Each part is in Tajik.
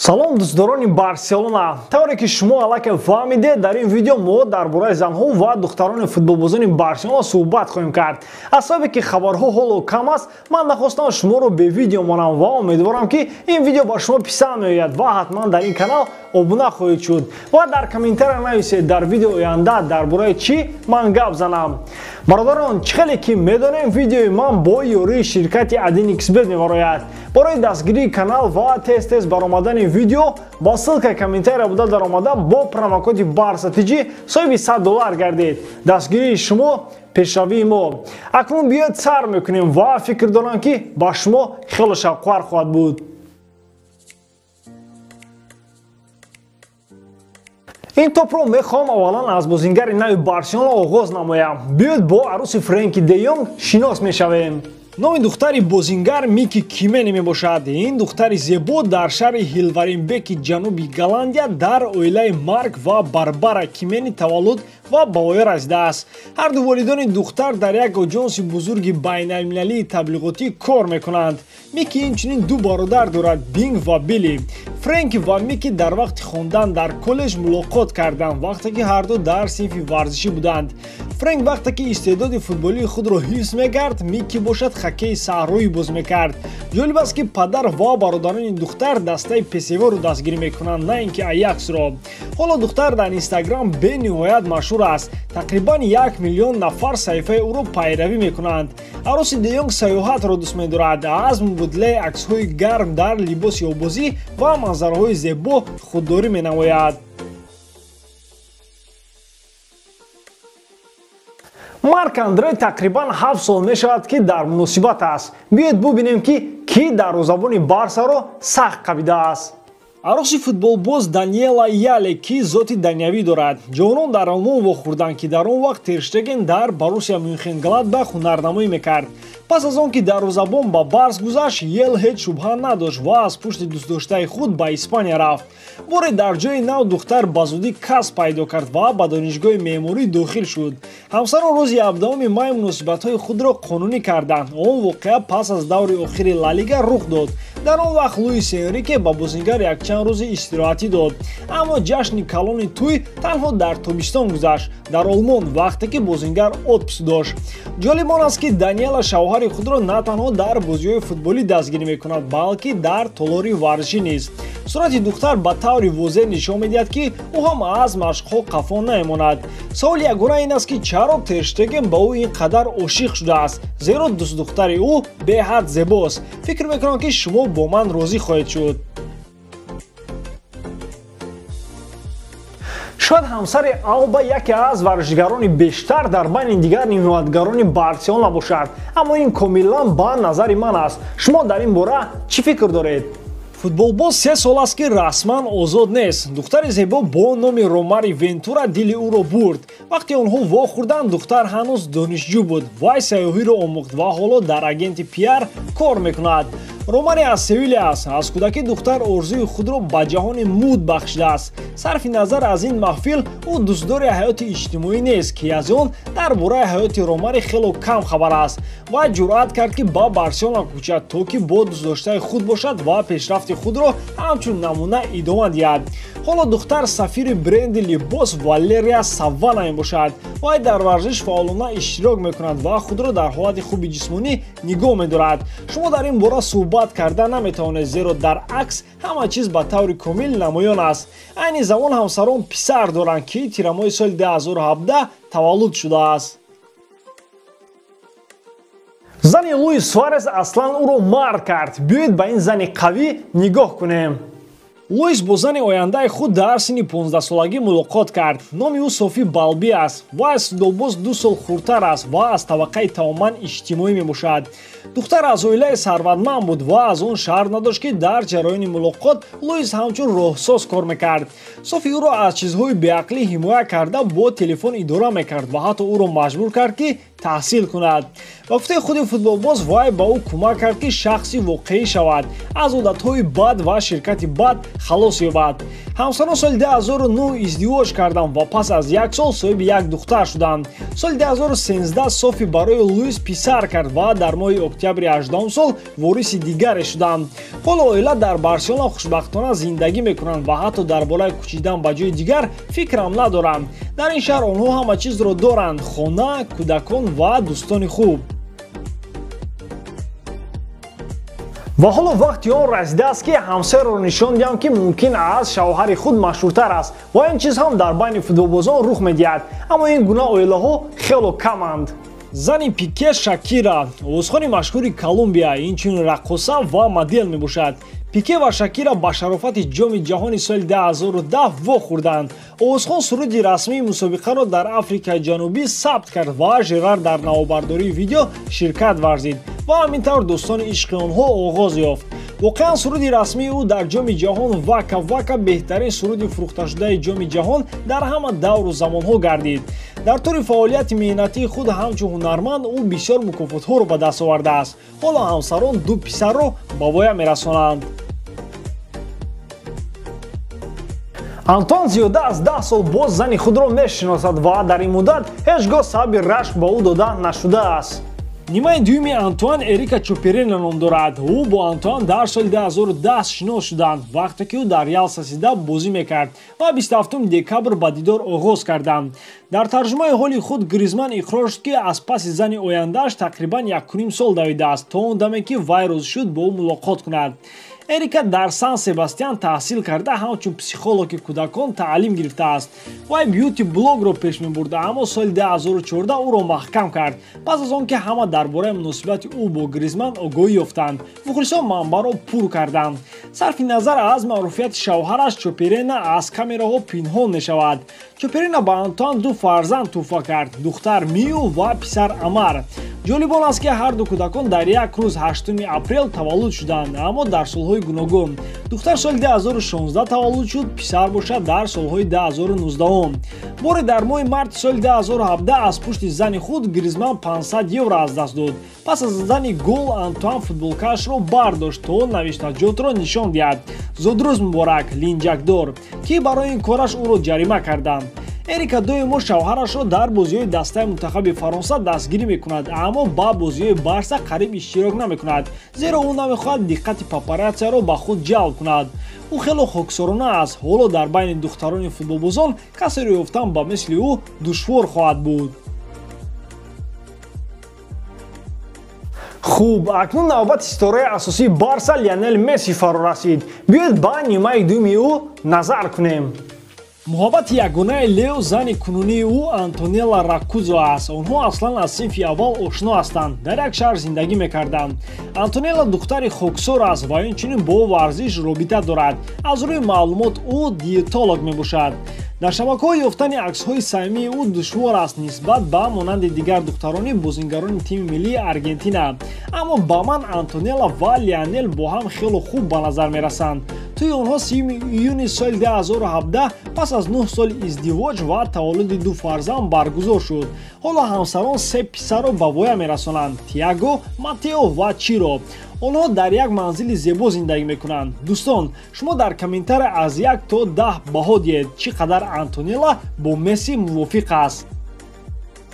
Салом дӯстдорони Барселона. Тавре ки шумо аллакай фаҳмидед, дар ин видео мо дар бораи занҳо ва духтарони футболбозони Барселона суҳбат хоҳем кард. Аз сабабе ки хабарҳо ҳоло кам аст, ман нахостам шуморо бе видео монам ва умедворам, ки ин видео ба шумо писанд меояд ва ҳатман дар ин канал обуна хоҳед шуд ва дар комментария нависед, дар видео оянда дар бораи чӣ ман гап занам. Бародарон, чӣ хеле ки медонем, видеои ман бо ёрии ширкати 1xBet мебарояд. Барои дастгирии канал ва тез-тез баромадани видео ба ссылкаи комментария буда даромада бо промокоди BARSATG соҳиби $100 гардед. Дастгирии шумо пешравии мо. Акнун биёед сар мекунем ва фикр дорам, ки ба шумо хеле шавқовар хоҳад буд. Ин топро мехоҳам аввалан аз бозингари нави Барселона оғоз намоям. Биёед бо арӯси Френки де Йонг шинос мешавем. Номи духтари бозингар Мики Кимени мебошад. Ин духтари зебо дар шаҳри Ҳилваринбеки ҷануби Голландия дар оилаи Марк ва Барбара Кимени таваллуд ва ба воя расидааст. Ҳарду волидони духтар дар як оҷонси бузурги байналмилалии таблиғотӣ кор мекунанд. Мики инчунин ду бародар дорад, Бинг ва Билли. Френки ва Мики дар вақти хондан дар коллеҷ мулоқот карданд, вақте ки ҳарду дар синфи варзишӣ буданд. Френк вақте ки истеъдоди футболии худро ҳифз мекард, Мики бошад хоккеи саҳроӣ боз мекард. Ҷолиб аст, ки падар ва бародарони духтар дастаи ПСВ-ро дастгирӣ мекунанд, на ин ки Аяксро. Ҳоло духтар дар Инстаграм бениҳоят машҳур аст. Тақрибан 1 миллион нафар саҳифаи ӯро пайравӣ мекунанд. Арӯси де Йонг сайёҳатро дӯст медорад. Аз мубодилаи аксҳои гарм дар либоси обозӣ ва манзараҳои зебо худдорӣ менамояд. Марк Андре тақрибан 7 сол мешавад, ки дар муносибат аст. Биёед бубинем, ки кӣ дарвозабони Барсаро сахт қабидааст. Арӯси футболбоз Даниэла Яле, ки зоти даниявӣ дорад. Ҷавонон дар Олмон вохӯрданд, ки дар он вақт Терштеген дар Боруссия Мюнхенгладбах ҳунарнамоӣ мекард. Пас аз он ки дарвозабон ба Барс гузашт, Ел ҳеҷ шубҳа надошт ва аз пушти дӯстдоштаи худ ба Испания рафт. Боре дар ҷои нав духтар ба зудӣ касб пайдо кард ва ба донишгоҳи меъморӣ дохил шуд. Ҳамсарон рӯзи 17 май муносибатҳои худро қонунӣ карданд. Он воқеа пас аз даври охири Ла Лига рух дод. Дар он вақт Луис Энрике ба бозингар якчанд рӯзи истироҳатӣ дод. Аммо ҷашни калони тӯй танҳо дар тобистон гузашт, дар Олмон, вақте ки бозингар отпуск дошт. Ҷолиб он аст, ки Даниэла шавҳари худро на танҳо дар бозиҳои футболӣ дастгирӣ мекунад, балки дар толори варзишӣ низ. Сурати духтар ба таври возеҳ нишон медиҳад, ки ӯ ҳам аз машқҳо қафо намемонад. Саволи ягона ин аст, ки чаро Терштеген ба ӯ ин қадар ошиқ шудааст, зеро дӯстдухтари ӯ беҳад зебост. Фикр мекунам, ки шумо бо ман розӣ хоҳед шуд. Шояд ҳамсари Алба яке аз варзишгарони бештар дар байни дигар ниҳоятгарони Барселона бошад, аммо ин комилан ба назари ман аст. Шумо дар ин бора чӣ фикр доред? Футболбоз 3 сол аст, ки расман озод нест. Духтари зебо бо номи Ромари Вентура дили ӯро бурд. Вақте онҳо вохӯрданд, духтар ҳанӯз донишҷӯ буд. Вай сайёҳиро омӯхт ва ҳоло дар агенти пиар кор мекунад. Ромари аз Севилия аст. Аз кӯдакӣ духтар орзуи худро ба ҷаҳони муд бахшидааст. Сарфи назар аз ин маҳфил, ӯ дӯстдори ҳаёти иҷтимоӣ нест, ки аз он дар бораи ҳаёти Ромари хело кам хабар аст. Вай ҷуръат кард, ки ба Барселона кӯчад, то ки бо дӯстдоштаи худ бошад ва пешрафти худро ҳамчун намуна идома диҳад. Ҳоло духтар сафири бренди либос Валерия Саввана мебошад. Вай дар варзиш фаъолона иштирок мекунад ва худро дар ҳолати хуби ҷисмонӣ нигоҳ медорад. Шумо дар ин бора суҳбат карда наметавонед, зеро дар акс ҳама чиз ба таври комил намоён аст. Айни замон ҳамсарон писар доранд, ки тирамоҳи соли 2017 таваллуд шудааст. Зани Луис Суарес аслан ӯро мард кард. Биёед ба ин зани қавӣ нигоҳ кунем. Луис бо зани ояндаи худ дар синни 15-солагӣ мулоқот кард. Номи ӯ Софи Балби аст. Вай аз футболбоз 2 сол хурдтар аст ва аз табақаи тамоман иҷтимоӣ мебошад. Духтар аз оилаи сарватманд буд ва аз он шарм надошт, ки дар ҷараёни мулоқот Луис ҳамчун роҳсоз кор мекард. Софи ӯро аз чизҳои беақлӣ ҳимоя карда бо телефон идора мекард ва ҳатто ӯро маҷбур кард, ки таҳсил кунад. Ба гуфтаи худи футболбоз, вай ба ӯ кӯмак кард, ки шахси воқеӣ шавад, аз одатҳои бад ва ширкати бад халос ёбад. Ҳамсарон соли 2009 издивоҷ карданд ва пас аз як сол соҳиби як духтар шуданд. Соли 2013 Софи барои Луис писар кард ва дар моҳи октябри 18 сол вориси дигаре шуданд. Ҳоло оила дар Барселона хушбахтона зиндагӣ мекунанд ва ҳатто дар бораи кӯчидан ба ҷои дигар фикрам надоранд. Дар ин шаҳр онҳо ҳама чизро доранд: хона, кӯдакон ва дӯстони хуб. Ва ҳоло вақти он расидааст, ки ҳамсарро нишон диҳам, ки мумкин аз шавҳари худ машҳуртар аст ва ин чиз ҳам дар байни футболбозон рух медиҳад, аммо ин гуна оилаҳо хело каманд. Зани Пике Шакира, овозхони машҳури Колумбия, инчунин раққоса ва модел мебошад. Пике ва Шакира ба шарофати Ҷоми ҷаҳони соли 2010 вохӯрданд. Овозхон суруди расмии мусобиқаро дар Африкаи Ҷанубӣ сабт кард ва Жерар дар навобардории видео ширкат варзид ва ҳамин тавр дӯстони ишқи онҳо оғоз ёфт. Воқеан суруди расмии ӯ дар Ҷоми ҷаҳон «Вака Вака» беҳтарин суруди фурӯхташудаи Ҷоми ҷаҳон дар ҳама давру замонҳо гардид. Дар тӯли фаъолияти меҳнатии худ ҳамчун ҳунарманд ӯ бисёр мукофотҳоро ба даст овардааст. Ҳоло ҳамсарон ду писарро ба воя мерасонанд. Антуан зиёда аз 10 сол боз зани худро мешиносад ва дар ин муддат ҳеҷ гоҳ сабаби рашк ба ӯ дода нашудааст. Нимаи дуюми Антуан Эрика Чоперена ном дорад. Ӯ бо Антуан дар соли 2010 шинос шуданд, вақте ки ӯ дар Реал Сосьедад бозӣ мекард ва 27 декабр ба дидор оғоз карданд. Дар тарҷумаи ҳоли худ Гризман иқрор шуд, ки аз паси зани ояндааш тақрибан 1,5 сол давидааст, то он даме ки вай розӣ шуд бо ӯ мулоқот кунад. Эрика дар Сан Себастьян таҳсил карда, ҳамчун психологи кӯдакон таълим гирифтааст. Вай бьюти блогро пеш мебурда, аммо соли 2014 ӯро маҳкам кард, пас аз он ки ҳама дар бораи муносибати ӯ бо Гризман огоҳӣ ёфтанд. Мухлисон манбаъро пур карданд. Сарфи назар аз маъруфияти шавҳараш, Чоперена аз камераҳо пинҳон мешавад. Чоперена ба Антуан ду фарзанд тӯҳфа кард: духтар Миу ва писар Амар. Ҷолиб он аст, ки ҳарду кӯдакон дар як рӯз 8 апрел таваллуд шуданд, аммо дар солҳои гуногун. Духтар соли 2016 таваллуд шуд, писар бошад дар солҳои 2019. Боре дар моҳи марти соли 2017 аз пушти зани худ Гризман 500 евро аз даст дод. Пас аз задани гол Антуан футболкаашро бардошт, то навиштаҷотро нишон диҳад: «Зодрӯз муборак, линҷакдор», ки барои ин кораш ӯро ҷарима карданд. Эрика доимо шавҳарашро дар бозиҳои дастаи мунтахаби Фаронса дастгирӣ мекунад, аммо ба бозиҳои Барса қариб иштирок намекунад, зеро ӯ намехоҳад диққати папарацияро ба худ ҷалб кунад. Ӯ хело хоксорона аст. Ҳоло дар байни духтарони футболбозон касеро ёфтан ба мисли ӯ душвор хоҳад буд. Хуб, акнун навбати ситораи асосии Барса Лионел Месси фаро расид. Биёед ба нимаи дуюми ӯ назар кунем. Муҳаббати ягонаи Лео зани кунунии ӯ Антонела Ракузо аст. Онҳо аслан аз синфи аввал ошно ҳастанд, дар як шаҳр зиндагӣ мекарданд. Антонела духтари хоксор аст ва инчунин бо варзиш робита дорад. Аз рӯи маълумот ӯ диетолог мебошад. Дар шабакаҳо ёфтани аксҳои самимии ӯ душвор аст нисбат ба монанди дигар духтарони бозингарони тими миллии Аргентина. Аммо ба ман Антонела ва Лионел бо ҳам хело хуб ба назар мерасанд. Тӯи онҳо 3 июни соли 2017 пас аз 9 соли издивоҷ ва таваллуди ду фарзанд баргузор шуд. Ҳоло ҳамсарон се писарро ба воя мерасонанд: Тиаго, Матео ва Чиро. Онҳо дар як манзили зебо зиндагӣ мекунанд. Дӯстон, шумо дар комментария аз 1 то 10 баҳо диҳед, чӣ қадар Антонела бо Месси мувофиқ аст.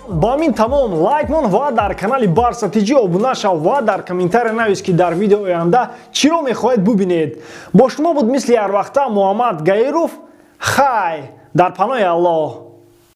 Ба ҳамин тамом. Лайк мон ва дар канали Барса ТЖ обуна шав ва дар комментария навис, ки дар видео оянда чиро мехоҳед бубинед. Бо шумо буд мисли ҳар вақта Муҳаммад Гаиров. Хай, дар паноҳи Аллоҳ.